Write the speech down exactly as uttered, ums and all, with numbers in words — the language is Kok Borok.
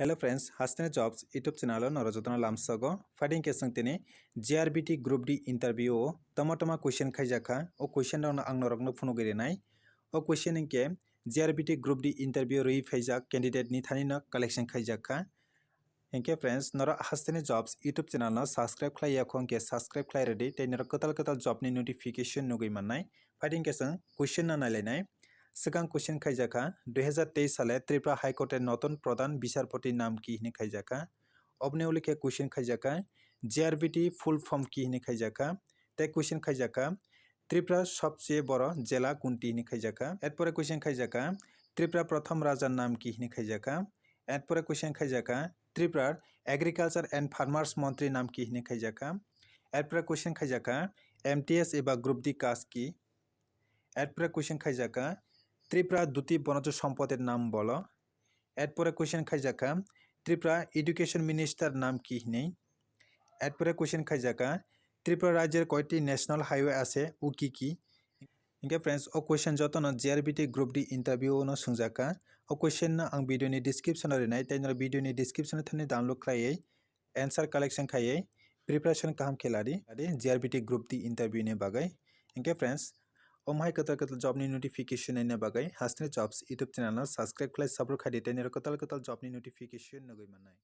Hello friends, Hasteni Jobs YouTube channel o norok jotono lamsogo. Phaidi hwnkhe chwng tini G R B T Group D interview o tama tama question khaijakha. O question rokno ang norokno phunugwi rinai. O question hwnkhe G R B T Group D interview rwi phaijak candidate ni thani no collection khaijakha. Hwnkhe friends, norok Hasteni Jobs YouTube channel no subscribe khlai ya kho hwnkhe subscribe khlai rwdi tei norok kwtal kwtal job ni notification nugwi mannai. Phaidi hwnkhe chwng question no nailainai. Swkang question khaijakha, dui hazar teis sale Tripura High Court ni notun pradhan bisarpoti nam ki hwnwi khaijakha. Oboni ulikhe question khaijakha, G R B T full form ki hwnwi khaijakha. Tei question khaijakha, Tripura sobcheye boro jela kunti hwnwi khaijakha. Erpore question khaijakha, Tripura Pratham Raja nam ki hwnwi khaijakha. Erpore question khaijakha, Tripura Agriculture and Farmers Montri nam ki hwnwi khaijakha. Erpore question khaijakha, M T S eba Group D kas ki. Erpore question khaijakha, Tripura Duti Bonojo Sompoder nam bolo. Erpore question khaijakha, Tripura Education Minister nam ki hwnwi. Erpore question khaijakha, Tripura rajyer koiti national highway ase, o ki ki? Hwnkhe friends, o question jotono G R B T Group D interview no swngjakha. O question no ang video ni description o rinai, tei norok video ni description o thani download khlaiwi answer collection khaiwi preparation kaham khe ladi, ladi G R B T Group D interview ni bagwi. Hwnkhe friends, omo hai kwtal kwtal job ni notification naina bagwi Hasteni Jobs YouTube channel no subscribe khlai support khaidi tei norok kwtal kwtal job ni notification nugwi mannai.